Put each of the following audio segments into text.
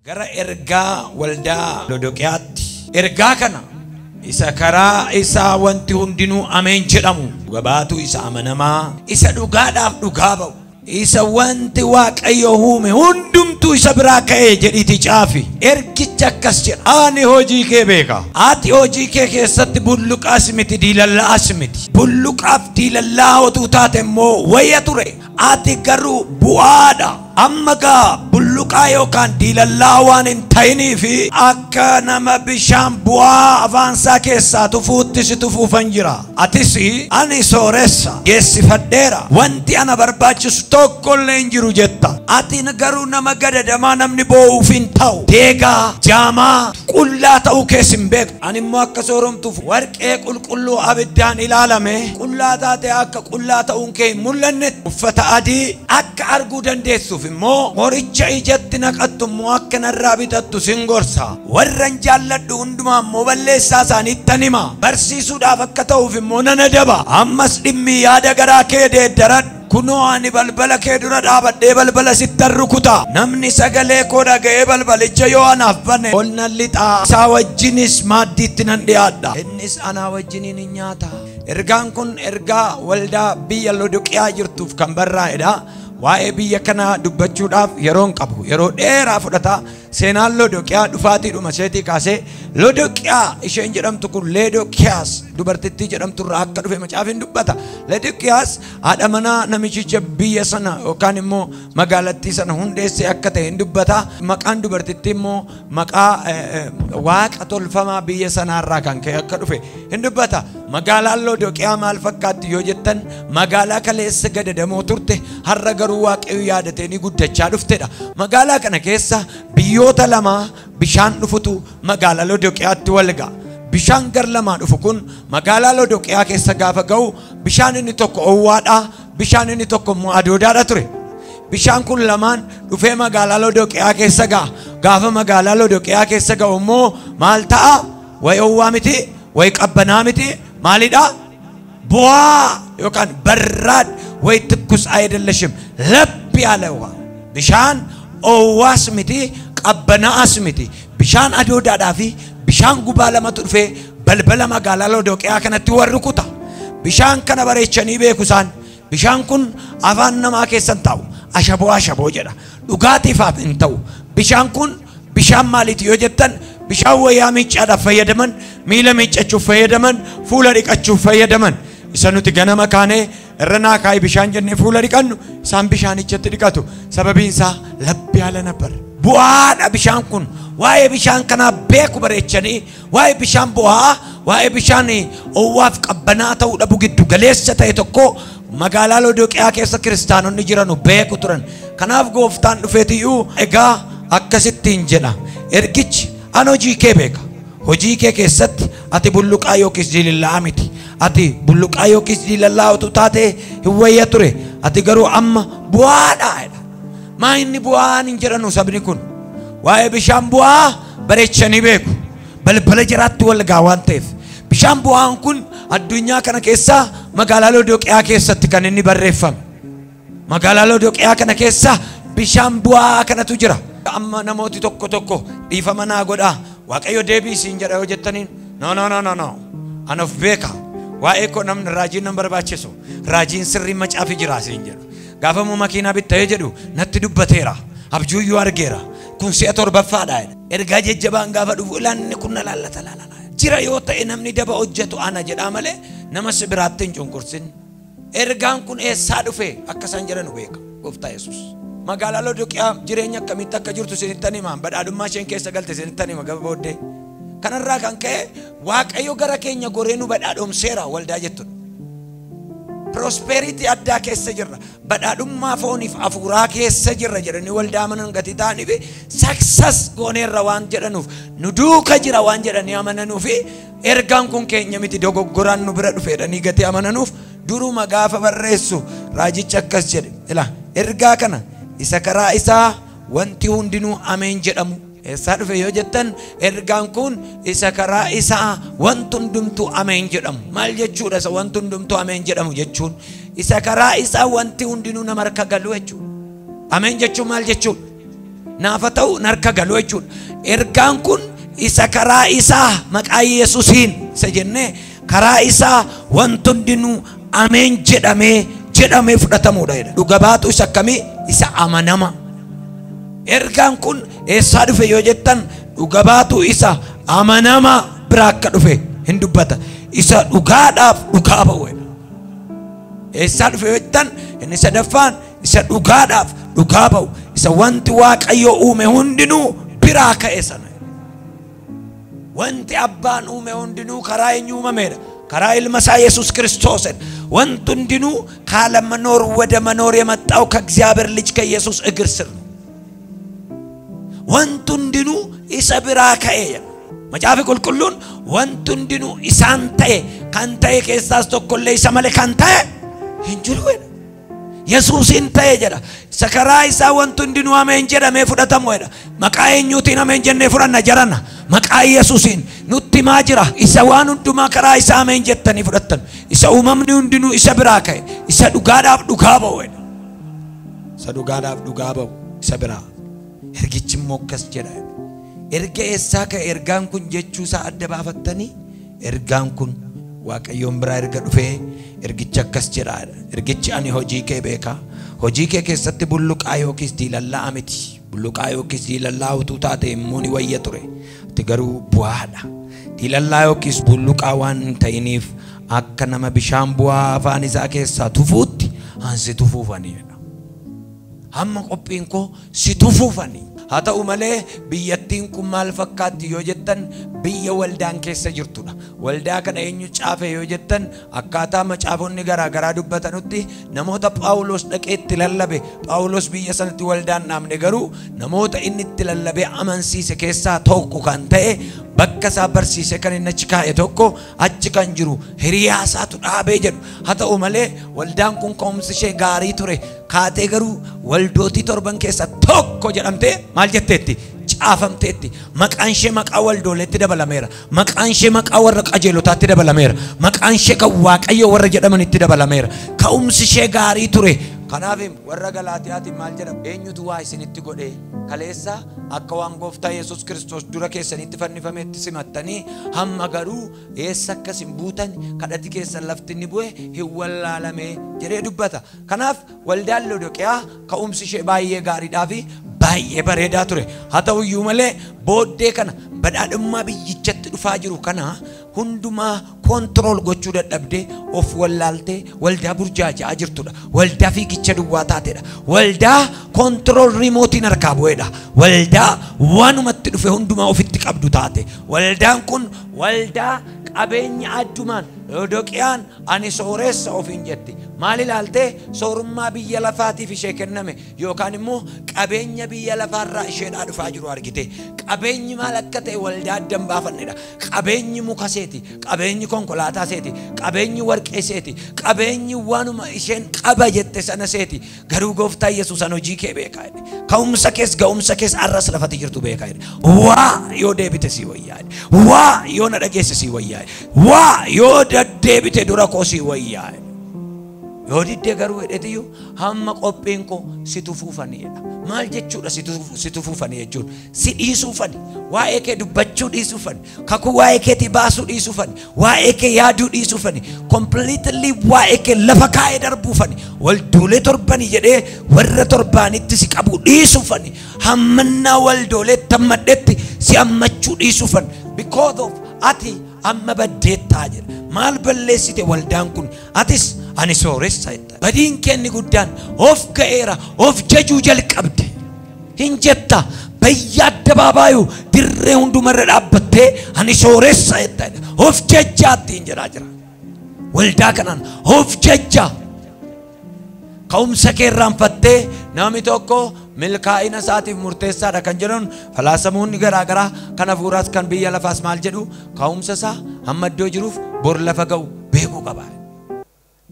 Gara ergaa waldaa Lodoqiyaatti. Ergaa kana isa karaa isaa wanti hundinuu ameen jedhamu, gabaatu isa amanamaa, isa dhugaadhaaf dhugaa ba'u, isa wanti Waaqayyo uume hundumtuu isa biraa ka'e jedhiiti caafi. Ergicha akkas jedha: ani hojii kee beeka. Ati hojii kee keessatti bulluqaas miti, diilallaa'as miti. Bulluqaaf diilallaa otuu taate immoo wayya ture. Ati garuu bu'aadha. Amma gaa bulluqaa yookaan diilallaa waan hin ta'inii fi akka nama bishaan bu'aa afaansaa keessaa tufuutti si tufuufan jira. Atis ani sooressa geessifadheera, wanti ana barbaachisu tokkollee hin jiru jetta. Ati garuu nama gadadamaa namni boo'uuf hin ta'u, deegaa, jaamaa, qullaa ta'uu kees hin beektu. Ani immoo akka sooromtuuf warqee qulqulluu abiddaan ilaalame, qullaa taate akka qullaa ta'uun kee hin mul'annetti uffata adii akka arguu dandeessuuf immoo qoricha ijatti naqattu immoo akka narraa bitattu sin gorsa. Warran jaalladhu hundumaa immoo balleessaa isaaniittan hima. Barsiisuudhaaf akka ta'uuf immoo nan adaba. Ammas dhimmi yaada garaa kee deeddaradhu. Kunoo ani balbala kee dura dhaabadhee balbala sittan rukuta. Namni sagalee koo dhaga'ee balbalicha yoo anaaf bane ol nan lixaa. Isaa wajjinis maaddiitti nan dhiyaadha. Innis anaa wajjiniin hin nyaata. Ergaan kun ergaa waldaa biyya Lodoqiyaa jirtuuf kan barraa'edha. Waa'ee biyya kanaa dubbachuudhaaf yeroon qabu. Yeroo dheeraa fudhata. Seenaan Lodoqiyaa dhufaatiidhuma isheetii kaasee Lodoqiyaa isheen jedhamtu kun Leedoqiyaas dubartittii jedhamtu irraa akka dhufe macaafin dubbata. Leedoqiyaas haadha manaa namichicha biyya sana yookaan immoo magaalattii sana hundeesse akka ta'e hin dubbata. Maqaan dubartittii immoo maqaa waaqa tolfamaa biyya sanaarraa kan ka'e akka dhufe hin dubbata. Magaalaan Lodoqiyaa maal fakkaatti yoo jettan, magaalaa kaleessa gadadamoo turte, har'a garuu Waaqayyo yaadatee ni guddachaa dhuftedha. Magaalaa kana keessa biyyoota lama bishaan dhufutu magaalaa Lodoqiyaatti wal ga'a. Bishaan gar lamaa dhufu kun magaalaa Lodoqiyaa keessa gaafa ga'u, bishaan inni tokko owwaadha, bishaan inni tokko immoo adoodaadha ture. Bishaan kun lamaan dhufee magaalaa Lodoqiyaa keessa ga'a. Gaafa magaalaa Lodoqiyaa keessa ga'u immoo maal ta'a? Wayi owwaa miti, wayi qabbanaa miti, maalidha? Bu'aa yookaan barraad ወይ ትኩስ አይደለሽም፣ ለብ ያለ ውሃ። Bishaan owwaas miti, qabbanaa'as miti. Bishaan adoodaadhaa fi bishaan gubaa lamatu dhufee balbala magaalaa Lodoqiyaa kanatti warri rukuta. Bishaan kana bareechanii beeku isaan. Bishaan kun afaan namaa keessan taa'u. Ashaboo ashaboo jedha. Dhugaatiifaaf hin ta'u. Bishaan kun bishaan maaliiti yoo jettan, bishaan wayyaa miiccaadhaaf fayyadaman, miila miiccachuuf fayyadaman, fuula dhiqachuuf fayyadaman. Isa nuti ganama kaanee irra naa kaa'i bishaan jennee fuula dhiqannu, isaan bishaanichatti dhiqatu. Sababiin isaa labbi yaala ነበር. Bu'aadha bishaan kun. Waa'ee bishaan kanaa beeku bareechanii, waa'ee bishaan bu'aa, waa'ee bishaan owwaaf qabbanaa ta'uu dhabu giddu galeessa ta'e tokko magaalaa Lodoqiyaa keessa kiristaanonni jiranu beeku turan. Kanaaf gooftaan dhufeetiyyuu egaa akkasittiin jedha. Ergichi an hojii kee beeka. Hojii kee keessatti ati bulluqaa yookiis diilallaa miti. Ati bulluqaa yookiis diilallaa utuu taate hin wayya ture. Ati garuu amma bu'aadha jedha. Maa inni bu'aan hin jedhanu sabni kun. Waa'ee bishaan bu'aa bareechanii beeku. Balbala jiraatti wal gaa waan ta'eef. Bishaan bu'aan kun addunyaa kana keessa magaalaa Lodoqiyaa keessatti kan inni barreeffame. Magaalaa Lodoqiyaa kana keessa bishaan bu'aa kanatu jira. Amma namooti tokko tokko dhiifama naa godhaa, Waaqayyo deebii isiin jedha yoo jettaniin, no no no no no, ana of beeka, waa'ee koo namni raajiin nan barbaachisu, raajiin sirrii macaafi jira isiin jedhu. Gaafa immoo makiinaa bittee jedhu natti dubbateera, abjuuyyuu argeera, kun si'a torbaffaadha jedha. Ergaa jajjabaan gaafa dhufu ilaanni kun na laallata laalala. Jira yoo ta'e namni daba hojjetu ana jedhaa malee nama si biraatti hin cunqursin. Ergaan kun eessaa dhufe akka isaan jedhanu beeka gooftaa Yesuus. Magaalaa Lodoqiyaa jireenya akkamitti akka jirtu isinittan hima. Badhaadhummaa isheen keessa galte isinittan hima gaba booddee. Kanarraa kan ka'e Waaqayyo gara keenya goree nu badhaadhomseera waldaa jettudha. Prosperity addaa keessa jirra. Badhaadhummaa fooniif hafuuraa keessa jirra jedhanii waldaa amanan gatii ta'anii fi success gooneerra waan jedhanuuf, nu duuka jira waan jedhanii amananuuf, ergaan kun keenya miti dogoggoraan nu bira dhufe jedhanii gatii amananuuf, duruma gaafa barreessu raajichi akkas jedhe. Ila ergaa kana isa karaa isaa wanti hundinuu ameen jedhamu. Eessaa dhufe yoo jettan, ergaan kun isa karaa isaa wanti hundumtuu ameen jedhamu. Maal jechuudha isa wanti hundumtuu ameen jedhamu jechuun? Isa karaa isaa wanti hundinuu nama harka galu jechuudha. Ameen jechuun maal jechuudha? Naafa ta'u narka galu jechuudha. Ergaan kun isa karaa isaa maqaa Yesuusiin isa jennee karaa isaa wanti hundinuu ameen jedhamee fudhatamuudha jedha. Dhuga baatu isa akkamii? Isa amanama. Ergaan kun eessaa dhufe yoo jettan dhuga baatu isa amanama biraa akka dhufe hin dubbata. Isa dhugaadhaaf dhugaa ba'u. Eessaa dhufe yoo jettan inni sadaffaan isa dhugaadhaaf dhugaa ba'u. Isa wanti Waaqayyo uume hundinuu biraa ka'e sana. Wanti abbaan uume hundinuu karaa eenyu uumameedha? Karaa ilma isaa Yesuus ክርስቶስ። wanti hundinuu ካለመኖር ወደ መኖር የመጣው ከእግዚአብሔር ልጅ ከኢየሱስ እግር ስር ነው። Wanti hundinuu isa biraa ka'e jedha. Macaafi qulqulluun wanti hundinuu isaan ta'e kan ta'e keessaas tokkollee isa malee kan ta'e hin jiru jedha. Yesuusin ta'e jedha. Isa karaa isaa wanti hundinuu ameen jedhamee fudhatamu jedha. Maqaa eenyuutiin ameen jennee fudhanna jarana? Maqaa Yesuusiin nutti himaa jira. Isa waan hundumaa karaa isaa ameen jettanii fudhattan. Isa uumamni hundinuu isa biraa ka'e. Isa dhugaadhaaf dhugaa ba'u jedha. Isa dhugaadhaaf dhugaa ba'u isa biraa. Ergichi immoo akkas jedha. Erga eessaa ka'e ergaan kun jechuu isaa adda baafattanii ergaan kun Waaqayyoon biraa erga dhufee ergichi akkas jedha. Ergichi ani hojii kee beekaa. Hojii kee keessatti bulluqaa yookiis diilallaa miti. Bulluqaa yookiis diilallaa utuu taate immoo ni wayya ture. Ati garuu bu'aadha. Diilallaa yookiis bulluqaa waan hin ta'iniif akka nama bishaan bu'aa afaan isaa keessaa tufuutti ansi tufuufaniidha. Hamma qophiin koo si tufuufani. Haa ta'u malee biyyattiin kun maal fakkaatti yoo jettan biyya waldaan keessa jirtudha. Waldaa kana eenyu caafe yoo jettan akkaataa macaafonni garaa garaa dubbatanutti namoota Phaawulos dhaqee itti lallabe. Phaawulos biyya sanatti waldaan dhaabne garuu namoota inni itti lallabee amansiise keessaa tokko kan ta'e bakka isaa barsiise kan inni achi kaa'e tokko achi kan jiru hiriyaa isaatu dhaabee jedhu. Haa ta'u malee waldaan kun ka'umsi ishee gaarii ture. Kaatee garuu waldootii torban keessaa tokko jedhamtee maal jetteetti? Caafamteetti. Maqaan ishee maqaa waldooleetti dabalameera. Maqaan ishee maqaa warra qajeelotaatti dabalameera. Maqaan ishee kan Waaqayyo warra jedhamanitti dabalameera. Ka'umsi ishee gaarii ture. Kanaaf warra Galaatiyaatiin maal jedhamu? Eenyutu waa isinitti godhee? Kaleessa akka waan gooftaa Yesuus Kiristoos dura keessanitti fannifametti simattanii hamma garuu eessa akkas hin buutan kadhati keessan lafti inni bu'e hin wallaalame jedhee dubbata. Kanaaf waldaan Lodoqiyaa ka'umsi ishee baay'ee gaariidhaa fi baay'ee bareedaa ture. Haa ta'u iyyuu malee booddee kana badhaadhummaa biyyichatti dhufaa jiru kana hundumaa koontirool gochuu dadhabdee of wallaaltee waldaa burjaaja'aa jirtudha. Waldaa fiigicha duwwaa taatedha. Waldaa koontirool riimootiin harkaa bu'edha. Waldaa waanumatti dhufe hundumaa ofitti qabdu taate. Waldaan kun waldaa qabeenya addumaan Lodoqiyaan ani sooressa ofiin jetti. Maal ilaaltee soorummaa biyya lafaatiif ishee kenname yookaan immoo qabeenya biyya lafaarraa isheedhaa dhufaa jiru argite. Qabeenyi maal akka ta'e waldaa adda hin baafannedha. Qabeenyi muka seeti, qabeenyi konkolaataa seeti, qabeenyi warqee seeti, qabeenyi waanuma isheen qaba jette sana seeti. Garuu gooftaa Yesuus an hojii kee beekaa jedhe. Ka'umsa kees ga'umsa kees arras lafatti jirtu beekaa jedhe. Waa yoo deebite sii wayyaa jedhe. Waa yoo na dhageesse sii wayyaa jedhe. Waa yoo deddeebite dura koo sii wayyaa jedhe. Yoo diddee garuu hedheetiyyuu hamma qophiin koo si tufuufaniidha. Maal jechuudha si tufuufanii jechuun? Si dhiisuufani, waa'ee kee dubbachuu dhiisuufani, kakuu waa'ee keetii baasuu dhiisuufani, waa'ee kee yaaduu dhiisuufani, completely waa'ee kee lafa kaa'ee darbuufani, waldoolee torbanii jedhee warra torbaanitti si qabu dhiisuufani, hammannaa waldooleetti hammadhetti si hammachuu dhiisuufani. Because of ati amma baddeettaa jedha. Maal balleessite waldaan kun? Atis ani sooressa jetta. Badiin kee inni guddaan of ga'eera, of jajuu jalqabde. Hin jetta bayya addabaabaayuu dirree hundumarra dhaabbattee ani sooressa jetta. Of jajjaatti hin jedhaa jira. Waldaa kanaan of jajjaa. Ka'umsa kee irraanfattee namni tokko milkaa'ina isaatiif murteessaadha kan jedhan falaasamoonni garaa garaa kan hafuuraas kan biyya lafaas maal jedhu ka'umsa isaa hamma iddoo jiruuf bor lafa ga'u beekuu qaba.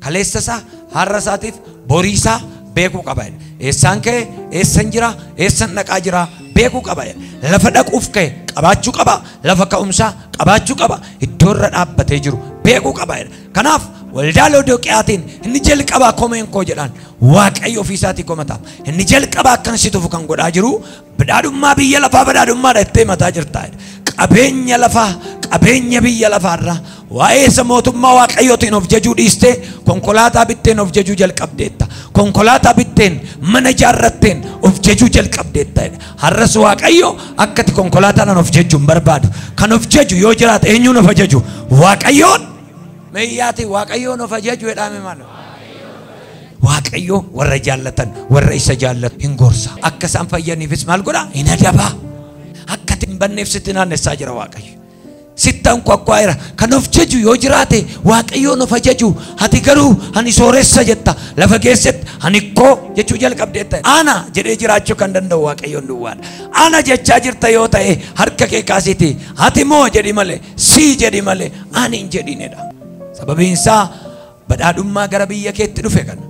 Kaleessa isaa har'a isaatiif borii isaa beekuu qaba. Eessaan ka'e, eessan jira, eessan dhaqaa jira beekuu qaba. Lafa dhaquuf ka'e qabaachuu qaba. Lafa ka'umsaa qabaachuu qaba. Iddoo irra dhaabbatee jiru beekuu qaba. Kanaaf Waldaa Lodoqiyaatiin inni jalqabaa komeen koo jedhaan Waaqayyo ofiisaatii komata. Inni jalqabaa akkan si tufu kan godhaa jiru badhaadhummaa biyya lafaa badhaadhummaadha jettee mataa jirta. Qabeenya lafaa qabeenya biyya lafaarraa waa'ee isa mootummaa Waaqayyootiin of jajuu dhiistee konkolaataa bitteen of jajuu jalqabdeetta. Konkolaataa bitteen mana ijaarratteen of jajuu jalqabdeetta. Har'as Waaqayyo akka ati konkolaataadhaan of jajju hin barbaadu. Kan of jaju yoo jiraate eenyuun of ajaju? Waaqayyoon. Meeyyaati Waaqayyoon of ajaju jedhame maal? Waaqayyo warra jaallatan warra isa jaallatu hin gorsa. Akka isaan fayyaniifis maal godha? Hin adaba. Akka ati hin banneef sitti naannessaa jira Waaqayyo. Sittan kwakwaira kan of jaju yoo jiraate Waaqayyoon of ajaju. Ati garuu ani sooressa jetta lafa keessatti ani koo jechuu jalqabdeetta. Ana jedhee jiraachuu kan danda'u Waaqayyoon duwwaadha. Ana jechaa jirta yoo ta'e harka kee kaasiiti ati moo jedhi malee sii jedhi malee ani hin jedhinedha. Sababiin isaa badhaadhummaa gara biyya keetti dhufe kana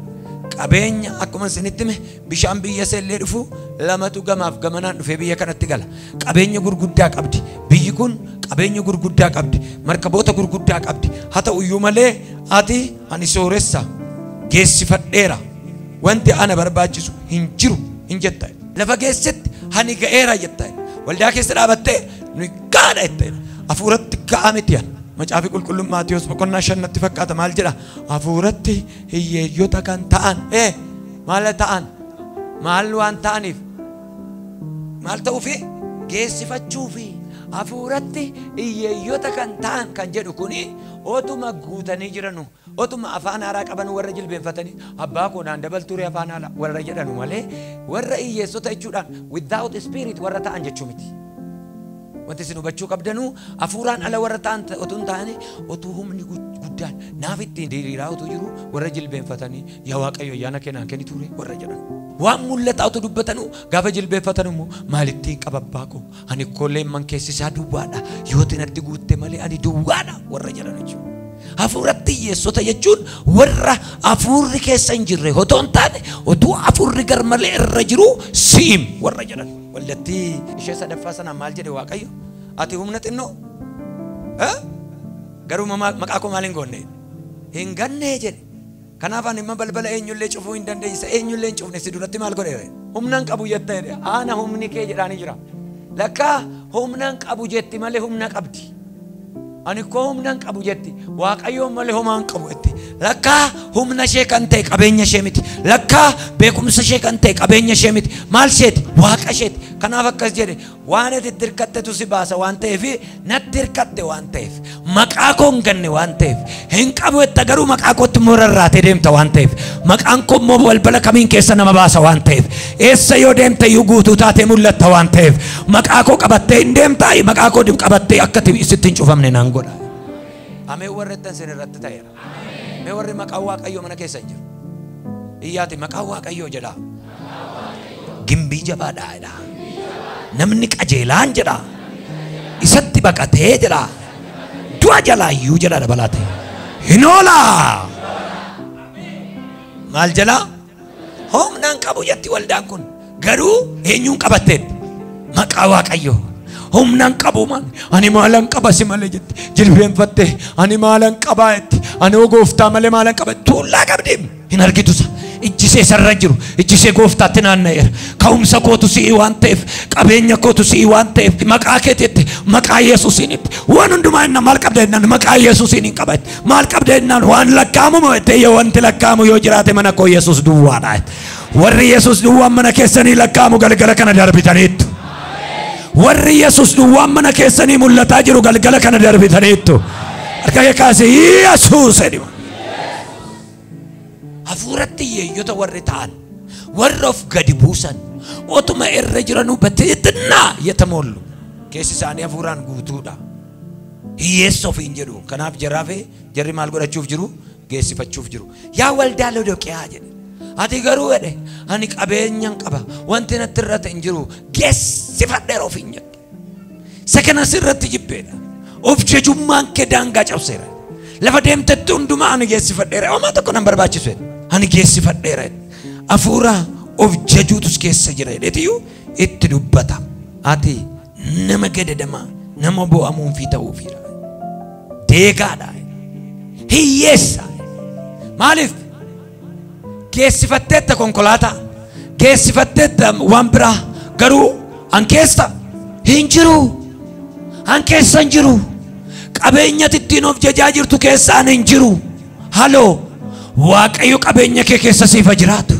qabeenya akkuma isinitti hime bishaan biyya seellee dhufu lamatu gamaaf gamanaan dhufee biyya kanatti gala. Qabeenya gurguddaa qabdi biyyi kun, qabeenya gurguddaa qabdi, markaboota gurguddaa qabdi. Haa ta'u iyyuu malee ati ani sooressa geessifadheera wanti ana barbaachisu hin jiru hin jetta. Lafa keessatti ani ga'eera jetta. Waldaa keessa dhaabattee nu gaadha jetta. Hafuuratti ga'aa miti ani. Macaafi qulqulluun Maatiyos boqonnaa 5 natti fakkaata maal jedha? Hafuuratti hiyyeeyyota kan ta'an maal ta'an maal waan ta'aniif maal ta'uufi geessifachuufi hafuuratti hiyyeeyyota kan ta'an kan jedhu kuni otuma guutanii jiranu otuma afaan haaraa qaban warra jilbeenfatanii abbaa koo naan dabaltuure afaan haaraa warra jedhanu malee warra hiyyeessota jechuudhaan without spirit warra ta'an jechuu miti. Wanti isin hubachuu qabdanuu hafuuraan ala warra ta'an otuu hin taane otuu humni guddaan naaf ittiin diriiraa otuu jiru warra jilbeenfatanii yaa Waaqayyo ayyaana kee naan kenni ture warra jedhan. Waan mul'ataa otuu dubbatanuu gaafa jilbeenfatan immoo maalittiin qaba abbaa koo ani koo leemman keessi isaa duwwaadha yoo natti guutte malee ani duwwaadha warra jedhan jechuudha. Hafuuratti hiyyeessota jechuun warra hafuurri keessa hin jirre otoo hin taane otuu hafuurri garmalee irra jiru si'im warra jedhan. Waldattii ishee sadaffaa sanaan maal jedhe Waaqayyo? Ati humna xinnoo garuu maqaa koo maal hin goonne? Hin ganne jedhe. Kanaaf ani immoo balbala eenyullee cufuu hin dandeessa eenyullee hin cufne si duratti maal godheera? Humna hin qabu jetta jedhe. Ana humni kee jedhaanii jira. Lakkaa humna hin qabu jetti malee humna qabdi. Ani koo humna hin qabu jetti. Waaqayyoon malee homaa hin qabu jetti. Lakkaa humna ishee kan ta'e qabeenya ishee miti. Lakkaa beekumsa ishee kan ta'e qabeenya ishee miti. Maal isheeti? Waaqa isheeti. Kanaaf akkas jedhe waan ati itti hirkattetu si baasa waan ta'eef natti hirkatte waan ta'eef maqaa koo hin ganne waan ta'eef hin qabu jetta garuu maqaa kootti immoo rarraatee deemta waan ta'eef maqaan koo immoo balbala kamiin keessa nama baasa waan ta'eef eessa yoo deemte iyyuu guutuu taatee mul'atta waan ta'eef maqaa koo qabattee hin deemtaa maqaa koo qabattee akka sitti hin cufamne naan godha. Ameen warri ittan sin irratti ta'eera. Mee warri maqaan Waaqayyoo mana keessa hin jiru. Iyyaati maqaan Waaqayyoo jedha. Gimbii jabaadha jedha. Namni qajeelaan jedha. Isatti baqatee jedha. Du'a jalaa iyyuu jedha dabalaate. Hin oola. Maal jalaa? Humnaan qabu jetti waldaan kun. Garuu eenyuun qabatteetti? Maqaa Waaqayyoo. Humnaan qabu maal? Ani maalan qaba si malee jetti. Jilbeenfatte ani maalan qabaa jetti. Ani hoo gooftaa malee maalan qaba? Tuullaa qabdi. Hin argitusa. Ijji ishee sarara jiru. Ijji ishee gooftaatti naanna'eera. Ka'umsa kootu si'ii waan ta'eef, qabeenya kootu si'ii waan ta'eef, maqaa keetitti, maqaa Yesuusiinitti. Waan hundumaa innaan maal qabda jennaan maqaa Yesuusiin hin qaba. Maal qabda jennaan waan lakkaa'amu moo jettee yoo wanti lakkaa'amu yoo jiraate mana koo Yesuus duwwaadha. Warri Yesuus duwwaan mana keessanii lakkaa'amu galgala kana darbitaniittu. Warri Yesuus duwwaan mana keessanii mul'ataa jiru galgala kana darbitaniittu. Harka kee kaasee Yesuus jedhi. Hafuuratti hiyyeeyyota warri ta'an warra of gadi buusan otuma irra jiranuu በትህትና የተሞሉ keessi isaanii hafuuraan guutuudha. Hiyyeessa ofiin jedhu. Kanaaf jaraafe jarri maal godhachuuf jiru? Geessifachuuf jiru. Yaa waldaa Lodoqiyaa jedhe. Ati garuu jedhe ani qabeenyan qaba wanti natti irratti hin jiru geessifadheera ofiin jedhe. Isa kana sirratti jibbeedha. Of jajummaan kee daangaa cabseera. Lafa deemtetti hundumaa ani geessifadheera. Homaa tokko nan barbaachisu jedhe. Ani geessifadheera jedhe. Hafuura of jajuutus keessa jira jedheetiyyuu itti dubbata. Ati nama gadadamaa nama bo'amuun fi ta'uufiidha. Deegaadha. Hiyyeessa. Maaliif? Geessifatteetta konkolaataa, geessifatteetta waan biraa, garuu an keessa hin jiru. An keessa hin jiru. Qabeenya ittiin of jajaa jirtu keessa an hin jiru. Haloo, Waaqayyo qabeenya kee keessa siif haa jiraatu.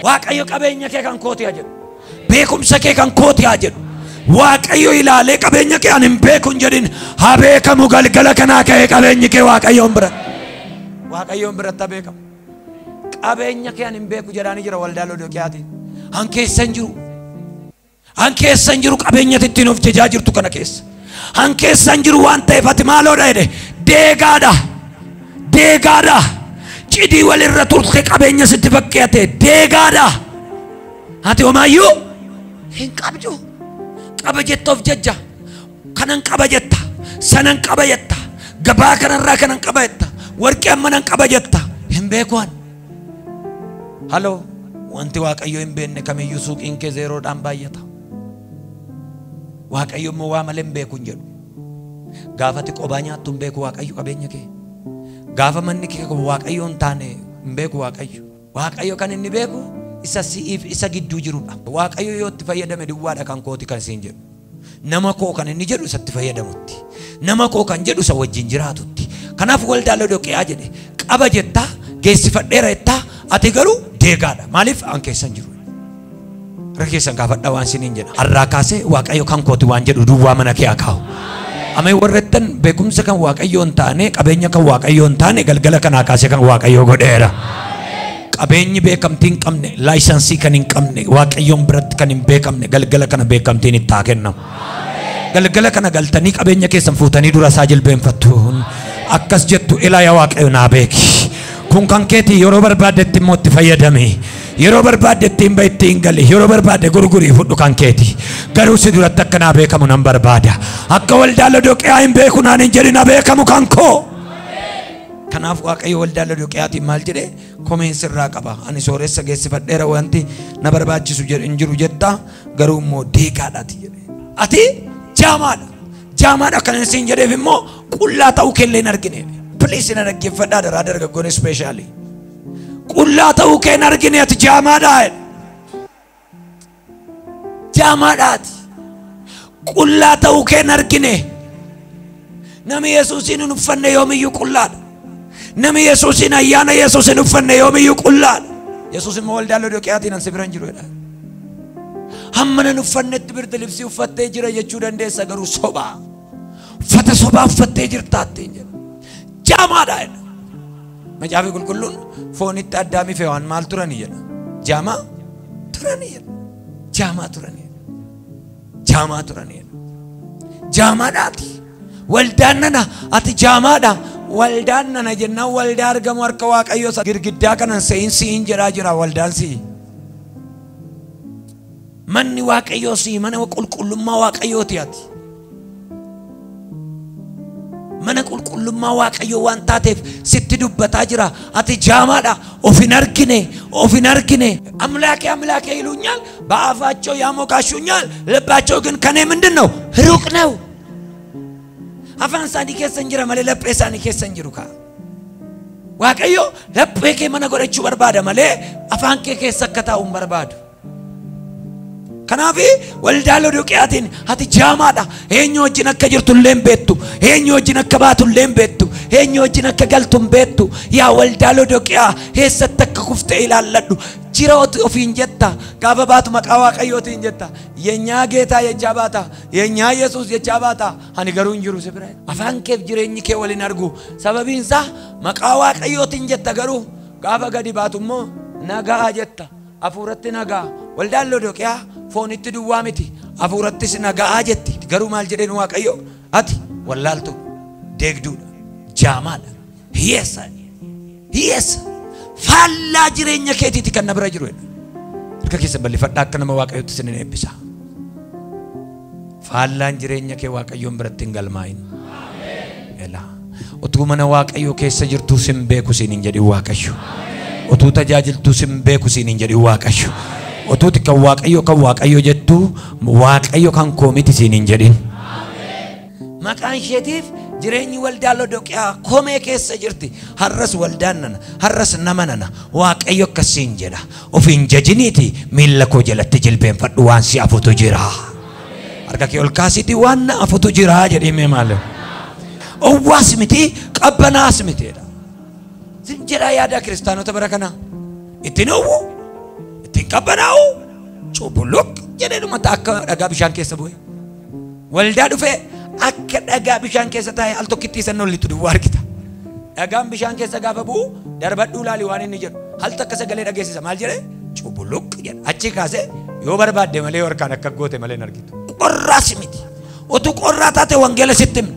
Waaqayyo qabeenya kee kan kooti haa jedhu. Beekumsa kee kan kooti haa jedhu. Waaqayyo ilaalee qabeenya kee an hin beeku hin jedhin. Haa beekamu galgala kanaa ka'ee qabeenyi kee Waaqayyoon biratti. Waaqayyoon biratti haa beekamu. Qabeenya kee an hin beeku jedhaanii jira waldaa Lodoqiyaatiin. An keessa hin jiru. An keessa hin jiru qabeenya ittiin of jajaa jirtu kana keessa. An keessa hin jiru waan ta'eef ati maaloodha jedhe. Deegaadha. Deegaadha. Cidii walirra turte qabeenya sitti fakkeate deegaadha. Ati homaayyuu hin qabdu. Qaba jetta of jajja. Kanan qaba jetta. Sanan qaba jetta. Gabaa kanarraa kanan qaba jetta. Warqee ammanan qaba jetta. Hin beeku an. Haloo, wanti Waaqayyo hin beekne kamiyyuu suuqiin kee zeeroodhaan baay'ata. Waaqayyo immoo waa malee hin beeku hin jedhu. Gaafa ati qobaa nyaattu hin beeku Waaqayyo qabeenya kee. Gaafa manni kee Waaqayyo hin taane hin beeku Waaqayyo. Waaqayyo kan inni beeku isa si'iif isa gidduu jirudha. Waaqayyo yoo itti fayyadame duwwaadha kan kooti kan siin jedhu. Nama koo kan inni jedhu isatti fayyadamutti. Nama koo kan jedhu isa wajjin jiraatutti. Kanaaf waldaa Lodoqiyaa jedhe qaba jettaa, geessifadheera jettaa, ati garuu deegaadha. Maaliif an keessa hin jiru? Harka keessan kaafadhaa waan isiniin jedha. Har'aa kaasee Waaqayyo kan kooti waan jedhu duwwaa mana kee haa kaa'u. Ameen warrettan beekumsa kan Waaqayyoo hin taane, qabeenya kan Waaqayyoo hin taane galgala kanaa kaasee kan Waaqayyoo godheera. Qabeenyi beekamtii hin qabne, laayisansii kan hin qabne, Waaqayyoon biratti kan hin beekamne galgala kana beekamtiin itti haa kennamu. Galgala kana galtanii qabeenya keessan fuutanii dura isaa jilbeenfattu. Akkas jettu, ilaa yaa Waaqayyo naa beeki. Kun kan keetii yeroo barbaaddetti immoo itti fayyadami. Yeroo barbaadde ittiin bahi ittiin gali. Yeroo barbaadde gurgurii fudhu kan keeti. Garuu si duratti akka naa beekamu nan barbaada. Akka waldaa Lodoqiyaa hin beeku naan hin jedhin, haa beekamu kan koo. Kanaaf Waaqayyo waldaa Lodoqiyaatiin maal jedhee? Komeen sirraa qaba. Ani sooressa geessifadheera wanti na barbaachisu hin jiru jetta, garuu immoo deegaadhaati jedhe. Ati jaamaadha. Jaamaadha kan isin jedheef immoo qullaa ta'uu keellee hin argine. Please na dhaggeeffadhaa daraa dargaggoon ispeeshaalii. Qullaa ta'uu kee hin argine, ati jaamaadha. Jaamaadhaati. Qullaa ta'uu kee hin argine. Nami Yesuusiin hin uffanne yoomiyyuu qullaadha. Nami Yesuusiin ayyaana Yesuus hin uffanne yoomiyyuu qullaadha. Yesuus immoo waldaa Lodoqiyaatiin an si bira hin jiru jedha. Hamma nan uffannetti birdi libsii uffattee jira jechuu dandeessa, garuu sobaa. Uffata sobaa uffattee jirtaattiin jedha. Jaamaadha jedha. Macaafi qulqulluun foonitti Addaamii fi Hewaan maal turanii jedha. Jaamaa turanii jedha. Jaamaa turanii jedha. Jaamaa turanii jedha. Jaamaadhaati. Waldaan nana ati jaamaadha. Waldaan nana jennaan waldaa argamu harka Waaqayyoo isa girgiddaa kanan se'in si'in jedhaa jira waldaan si'i. Manni Waaqayyoo si'i, mana qulqullummaa Waaqayyooti ati. Mana qulqullummaa Waaqayyoo waan taateef sitti dubbataa jira. Ati jaamaadha. Of hin argine, of hin argine. አምላኬ አምላኬ ይሉኛል፣ በአፋቸው ያሞካሹኛል፣ ልባቸው ግን ከኔ ምንድን ነው? ሩቅ ነው። Afaan isaanii keessa hin jira malee laphee isaanii keessa hin jiru kaa. Waaqayyo laphee kee mana godhachuu barbaada malee afaan kee keessa akka taa'u hin barbaadu. Kanaaf waldaa Lodoqiyaatiin ati jaamaadha. Eenyu wajjin akka jirtu illee hin beektu. Eenyu wajjin akka baatu illee hin beektu. Eenyu wajjin akka galtu hin beektu. Yaa waldaa Lodoqiyaa eessatti akka kufte ilaalladhu. Jira ofiin jetta. Gaafa baatu maqaa Waaqayyootiin jetta. የኛ ጌታ jechaa baata. የኛ Yesuus jechaa baata. Ani garuu hin jiru si bira. Afaan keef jireenyi kee waliin argu. Sababiin isaa maqaa Waaqayyootiin jetta, garuu gaafa gadi baatu immoo nagaa jetta. Hafuuratti nagaa. Waldaan Lodoqiyaa foonitti duwwaa miti. Hafuurattis nagaa jetti. Garuu maal jedheen Waaqayyo? Ati wallaaltuu, deegduudha, jaamaadha, hiyyeessa. Hiyyeessa. Faallaa jireenya keetiiti kan na bira jiru jedha. Harka keessa bal'ifadhaa, akka nama Waaqayyotti isin eebbisa. Faallaan jireenya kee Waaqayyoon biratti hin galmaa'in. Elaa. Utuu mana Waaqayyoo keessa jirtuu sin beeku siin hin jedhin Waaqayyo. Utuu tajaajiltuu sin beeku siin hin jedhin Waaqayyo. Utuuti kan Waaqayyo kan Waaqayyo jettuu Waaqayyo kan koo miti siin hin jedhin. Maqaan isheetiif Jireenyi waldaa Lodoqiyaa komee keessa jirti. Har'as waldaan nana, har'as nama nana. Waaqayyo akkasiin jedha. Of hin jajiniiti miilla koo jalatti jilbeenfadhu waan si afutu jira. Harka kee ol kaasiiti waan na afutu jira jedhee mee maal? Owwaas miti qabbanaas miteedha. Sin jedhaa yaada kiristaanota bara kanaa. Ittiin owwu, ittiin qabbanaa'u, cubbuluq jedhee dhumata akka dhagaa bishaan keessa bu'e. Waldaa dhufee akka dhagaa bishaan keessa taa'e al tokkitti isa nollitu duwwaa argita. Dhagaan bishaan keessa gaafa bu'u darbadhuu laali waan inni jedhu. Al takka sagalee dhageessisa maal jedhee cubbuluq jedha. Achi kaasee yoo barbaadde malee harkaan akka goote malee hin argitu. Qorraas miti. Otuu qorraa taate wangeela sitti himna.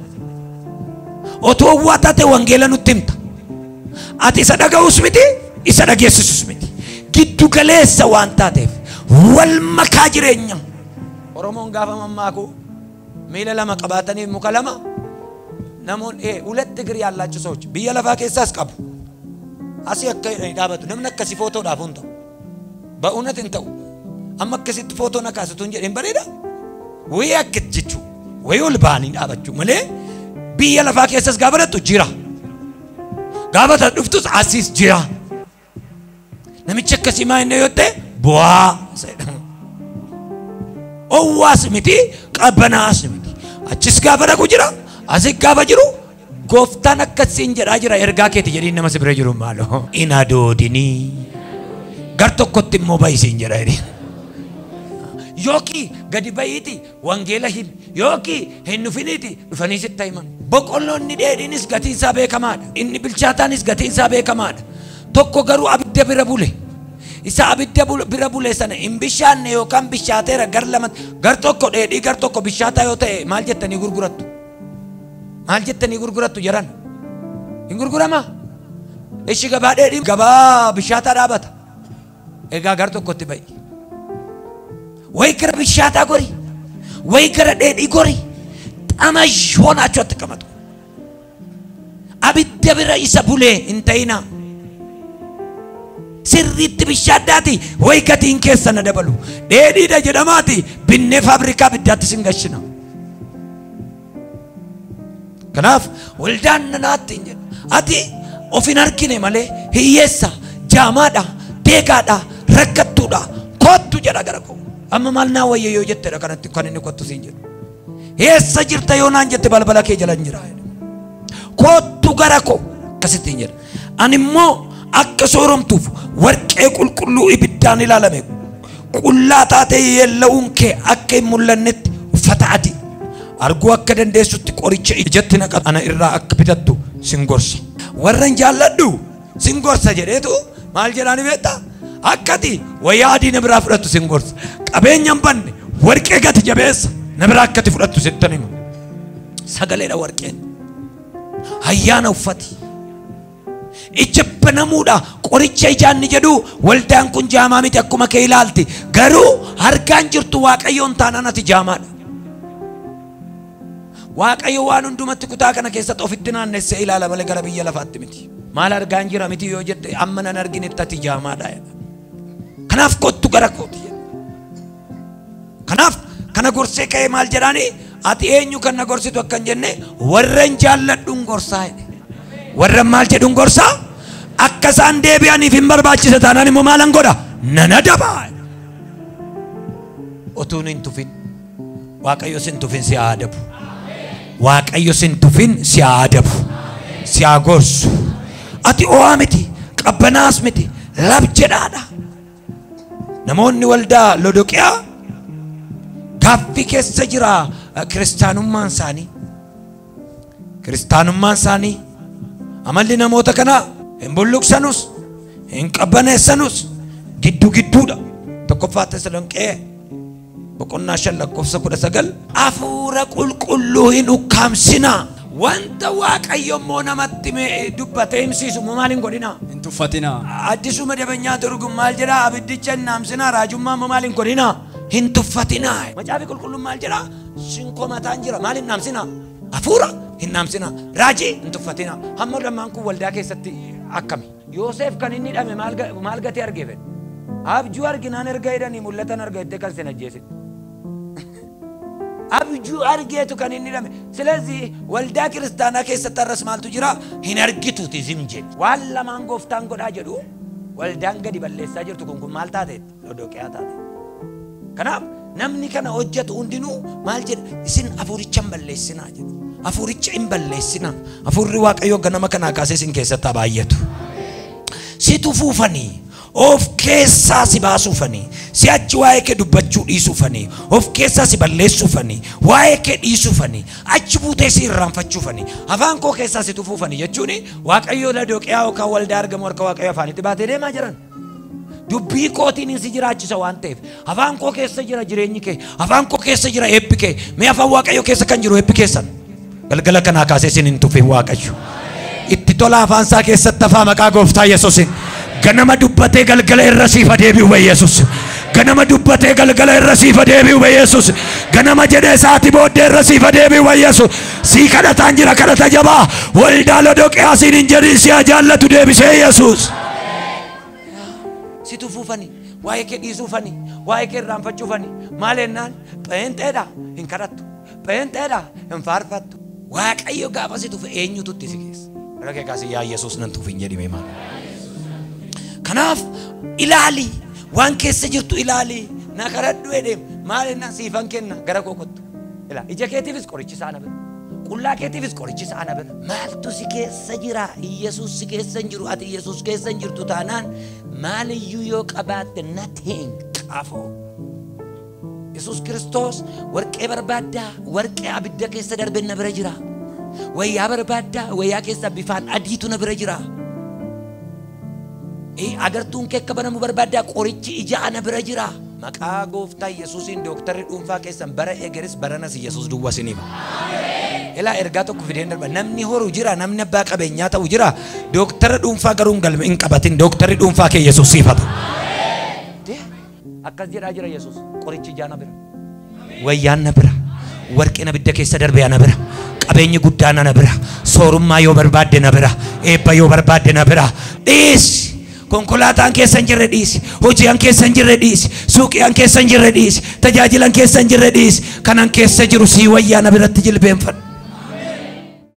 Otuu owwaa taate wangeela nutti himta. Ati isa dhaga'us miti, isa dhageessisus miti. Giddu galeessa waan taateef wal makaa jireenya. Oromoon gaafa mammaaku miila lama qabaataniif muka lama namoonni ሁለት እግር ያላቸው ሰዎች biyya lafaa keessaas qabu. Asii akka dhaabatu namni akkasii footoodhaaf hin ta'u. በእውነት hin ta'u. Amma akkasitti footoo na kaasitu hin jedheen bareeda. Wayii akka jechuu wayii ol ba'anii dhaabachuu malee biyya lafaa keessas gaafa dhattu jira. Gaafa dhuftus asiis jira. Namichi akkasii maa inni yoo ta'e bu'aa. Owwaas miti qabbanaas miti. Achis gaafa dhaqu jira asis gaafa jiru gooftaan akkasiin jedhaa jira ergaa keeti jedhiin nama si bira jiru maaloo. In adoodinii gar tokkotti immoo bayisiin jedha jedhiin. Yookiin gadi bayiiti wangeela himi yookiin hin dhufiniiti dhufanii sitti himan. Boqqolloonni dheedhiinis gatiin isaa beekamaadha. Inni bilchaataanis gatiin isaa beekamaadha. Tokko garuu abidda bira bule. Isa abidda bira bule sana hin bishaanne yookaan bishaateera gar lama gar tokko dheedhii gar tokko bishaataa yoo ta'e maal jettanii gurgurattu? Maal jettanii gurgurattu jedhan? Hin gurguramaa? Ishi gabaa dheedhii gabaa bishaataa dhaabata. Egaa gar tokkotti ba'i. ወይ gara bishaataa gori, ወይ gara dheedhii gori. ጠመዥ ሆናችሁ አትቀመጡ። Abidda bira isa bule hin ta'inaa. Sirriitti bishaaddaati way gatiin keessa na dabalu. Dheedhiidha jedhamaati binnee faabrikaa abiddaatti sin gashina. Kanaaf waldaan nanaatti hin jedhu. Ati of hin argine malee hiyyeessa, jaamaadha, deegaadha, rakkattuudha, kottu jedha gara koo. Amma maal naa wayya yoo jettedha kanatti kan inni kottu siin jedhu. Eessa jirta yoo naan jette balbala kee jala hin jira. Kottu gara koo akkasitti hin jedha. Ani immoo akka sooromtuuf warqee qulqulluu ibiddaan ilaalame qullaa taatee yeella'uun kee akka hin mul'annetti uffata adii arguu akka dandeessutti qoricha ijatti naqatu ana irraa akka bitattu sin gorsa. Warran jaalladhu sin gorsa jedheetu maal jedhaani beektaa? Akkati wayyaa adii na biraa fudhattu sin gorsa. Qabeenya hin banne warqee gati jabeessa na biraa akkati fudhattu sittan hima. Sagaleedha warqeen. Ayyaana uffati. Ija banamuudha qoricha ijaan ni jedhu waldaan kun jaamaa miti akkuma kee ilaalti. Garuu harkaan jirtu Waaqayyoon taanaan ati jaamaadha. Waaqayyo waan hundumatti kutaa kana keessatti ofitti naannessee ilaala malee gara biyya lafaatti miti. Maal argaan jira miti yoo jette amma nan arginetti ati jaamaadha. Kanaaf kottu gara kooti jedha. Kanaaf kana gorsee ka'ee maal jedhaani ati eenyu kan na gorsitu akkan jenne warran jaalladhuun gorsaa jedhe. Warran maal jedhuun gorsaa? Akka isaan deebi'aniif hin barbaachisa taanaan immoo maalan godha? Nan adaba. Otuun hin tufin. Waaqayyo sin tufin si haa adabu. Waaqayyo sin tufin si haa adabu. Si haa gorsu. Ati ho'aa miti, qabbanaas miti, lab jedhaadha. Namoonni waldaa Lodoqiyaa gaaffii keessa jira kiristaanummaan isaanii. Kiristaanummaan isaanii amalli namoota kanaa hin bulluqsanus, hin qabbaneessanus gidduu gidduudha. Tokkoffaa Tasalonqee boqonnaa 5 lakkoofsa 19 hafuura qulqulluu hin ukkaamsinaa. Wanta Waaqayyo immoo namatti dubbatee himsiisu immoo maal hin godhinaa? Hin tuffatinaa. Addisuu መደበኛ ትርጉም maal jedhaa? Abiddicha hin dhaamsinaa. Raajummaa immoo maal hin godhinaa? Hin tuffatinaa. Macaafi qulqulluun maal jedhaa? Sinkomataan jira. Maal hin dhaamsinaa? Hafuura hin dhaamsinaa. Raajii hin tuffatinaa. Hamma lammaan kun waldaa keessatti akkami? Yoosef kan inni hidhame maal gatee argee fedhe? Abjuu arginaan erga hidhanii mul'atan arga jettee kan sin ajjeese. Abjuu argeetu kan inni hidhame. Silezi waldaa kiristaanaa keessatti har'as maaltu jira? Hin argituuti zim jedhi. Waan lamaan gooftaan godhaa jedhu waldaan gadi balleessaa jirtu kun maal taateetti? Lodoqiyaa taate. Kanaaf namni kana hojjetu hundinuu maal jedha? Isin hafuuricha hin balleessinaa jedha. Hafuuricha hin balleessinaa. Hafuurri Waaqayyoo ganama kanaa kaasee isin keessatti haa baay'atu. Si tufuufanii, of keessaa si baasuufanii, si'achi waa'ee kee dubbachuu dhiisuufanii, of keessaa si balleessuufanii, waa'ee kee dhiisuufanii, achi buutee si irraanfachuufanii, afaan koo keessaa si tufuufanii jechuun Waaqayyoo Ladoqiyaa yookaan waldaa argamu harka Waaqayyoo afaanitti baatee deemaa jiran. Dubbii kootiin si jiraachisa waan ta'eef afaan koo keessa jira jireenyi kee, afaan koo keessa jira eebbi kee. Mee afaan Waaqayyoo keessa kan jiru eebbi keessan galgala kanaa kaasee isin hin tufin Waaqayyo. Itti tola afaan isaa keessatti afaa maqaa gooftaa Yesuusin. Ganama dubbatee galgala irra siif adeebi'u ba Yesuus. Ganama dubbatee galgala irra siif adeebi'u ba Yesuus. Ganama jedhee sa'aatii booddee irra siif adeebi'u ba Yesuus. Sii kadhataan jira kadhata jabaa. Waldaa Lodoqiyaa siin hin jedhin si haa jaallatu deebisee Yesuus. Si tufuufani, waa'ee kee dhiisuufani, waa'ee kee irraanfachuufani. Maal jennaan? Pheenxeedha hin kadhattu. Pheenxeedha hin faarfattu. Waaqayyo gaafa si tufe eenyutu itti si geessa? Irra kee kaasee yaa Yesuus nan tufin jedhime maal? Kanaaf ilaali, waan keessa jirtu ilaali, na kadhadhu jedhee maal jennaan siifan kenna gara koo kottu. Ilaa ija keetiifis qorichi isaa na bira. Qullaa keetiifis qorichi isaa na bira. Maaltu si keessa jira? Yesuus si keessa hin jiru. Ati Yesuus keessa hin jirtu taanaan maaliyyuu yoo qabaatte nothing qafoo. Yesuus Kiristoos warqee barbaaddaa, warqee abidda keessa darbe na bira jira. Wayyaa barbaaddaa, wayyaa keessa bifaan adiitu na bira jira. Agartuun kee akka banamu barbaaddaa, qorichi ija ana bira jira. Maqaa gooftaa Yesuusiin dooktarri dhuunfaa keessan bara egeris baranas Yesuus duwwaa isiniif. Ilaa ergaa tokko fideen darba. Namni horu jira, namni abbaa qabeenyaa ta'u jira. Dooktara dhuunfaa garuu hin qabatin. Dooktarri dhuunfaa kee Yesuus siif haa ta'u. Akkas jedhaa jira Yesuus. Qorichi ijaa na bira. Wayyaan na bira. Warqeen abidda keessa darbe na bira. Qabeenyi guddaan na bira. Soorummaa yoo barbaadde na bira. Eebba yoo barbaadde na bira. Dhiisi. Konkolaataan keessa hin jirre dhiisi. Hojiin keessa hin jirre dhiisi. Suuqiin keessa hin jirre dhiisi. Tajaajilan keessa hin jirre dhiisi. Kanan keessa jiru sii wayyaa na biratti jilbeenfadhu.